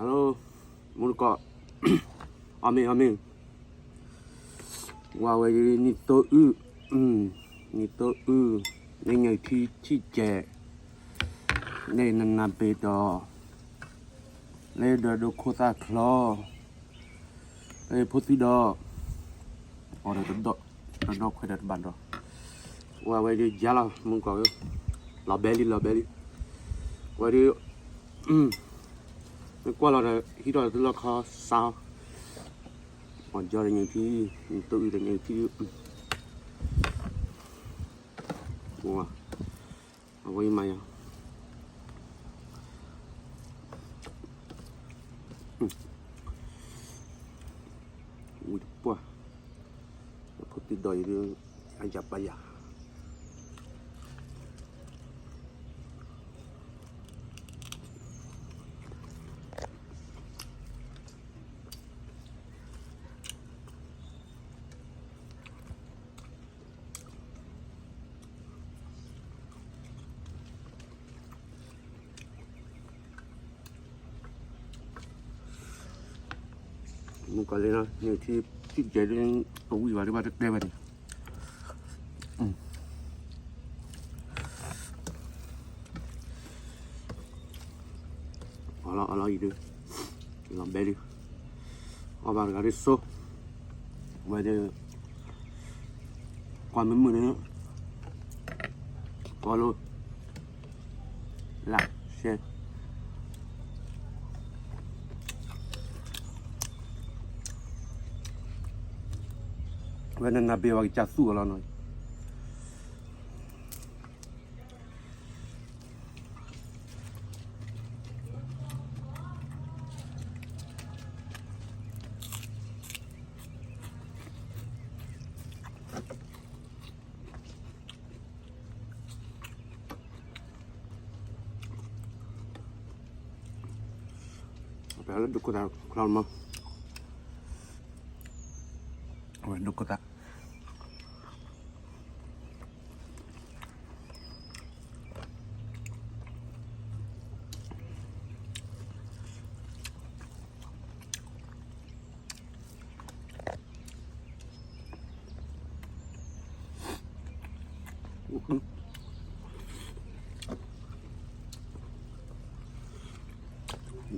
Hello, မူတကိး, အီၣ်မ့ၢ်အီၣ်မ့ၢ်, ဝၤဝဲဒၣ်နံၣ်သိအုၣ်, နံၣ်သိအုၣ်, လၢညါထံထံၣ်ကဲး, လၢနနၢ်ဘ့ၣ်ဒီး, လၢဒီးဒိခိၣ်သၣ်ချီ, လၢဖိသံဒီး, အီၣ်ဒီးတဒီး, တဒီးခွဲးဒီးတဘၣ်ဒီး, ဝဲဝဲဒၣ်ယါလီၤ မူတကိး, လီၤဘဲလံ လီၤဘဲလံ, ဝဲဒၣ်, မ့ၢ်ကွၢ်လီၤဒီး ဟံးထီၣ်တလီၢ်ခီစါ, အီၣ်ကၠီတညါထံ, နံၣ်သိအုၣ်တညါထံ, အဝဲမၤယၤ, ဝံၤတပှၢ်, ဖိသံဒီးအံၤဒ်, အယၤပာ်ယၤ မုၣ်ကီၤလံၢ်နီၤ န့ၣ်ထံ, ထံကဲးဒ်, ပဝံၣ်ဘၣ်ဒ်ဘၣ်တတဲဝဲန့ၣ်, အီၣ်လီၤအီၣ်လီၤအံၤဒ်, လီၤဘဲဒ်, အီၣ်ဘၣ်တဂၤဒ်စိ, ဝဲဒ်, ကွၢ်မုာ်မုာ်န့ၣ်, follow, like, share, ဝဲနနၢ်ဘ့ၣ်ဝဲကစၢ်သူၣ်အီၤလီၤနီၤ. ပလၢဒိခိၣ်သၣ်ချီမး, အဝဲဒိခိၣ်သၣ် ဒ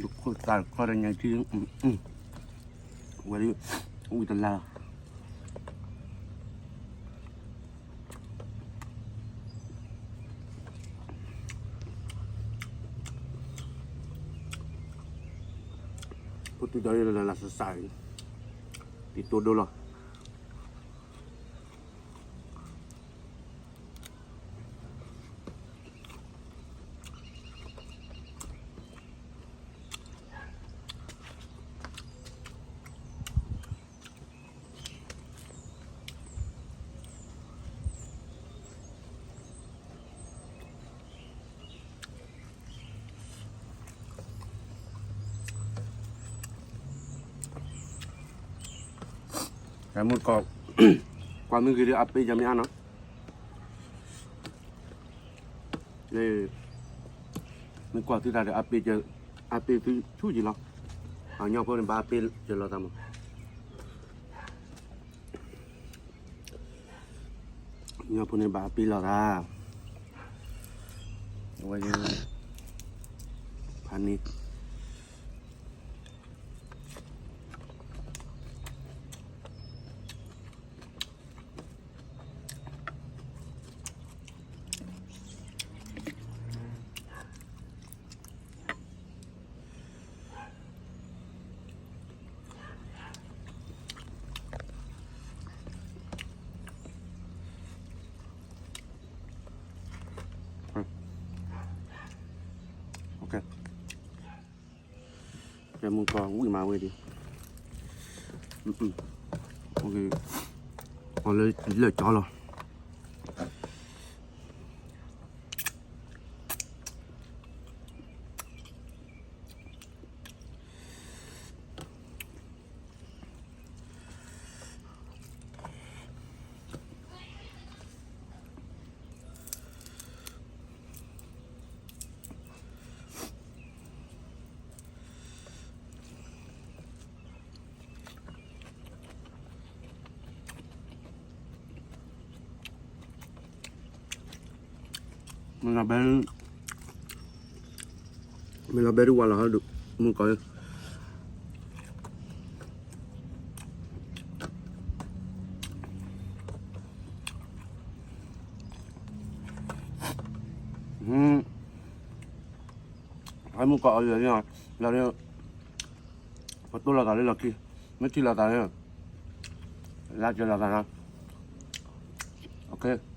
ိခိၣ်သၣ်ခီတညါထံ, ဝဲဒ်, ဝံၣ်တလါ ဖိသံဒီးလၢလၢစးစးအံၤ, တံၤတိၢ်ဒိလီၤ. မုၢ်ကီၢ်, ကွၢ်မုၢ်ဂ့ၤဒီးအပ့ၤယမ့ၢ်အါနီၤ, မ့ၢ်ကွၢ်သုတၢ်ဒီးအပ့ၤ, အပ့ၤသုဆူၣ်ယံၤလီၤ, အညီဖိန့ၣ်ဘၣ်အပ့ၤယလီၤသးမး ညီဖိန့ၣ်ဘၣ်အပ့ၤလီၤသး, အဝဲ, ဖးန့ၣ်, ကဲမုၢ်ကီၢ်ဝံၣ်မးဝဲဒၣ်, အီၣ်လၢကၠီလီၤ. တ မ့ၢ်လီၤဘဲ, မ့ၢ်လီၤဘဲဒုးဝါလီၤဟီဒုး, မုၢ်ကီး, ဟဲမုၢ်ကီးအီၤယဲၢ်န့ၣ်, လီၤ, ပတိၢ်လိာ်သးလၢလီၢ်ခံ, မ့ၢ်ထံၣ်လိာ်သးလၢ, လါကဲလိာ်သးနၤ, အ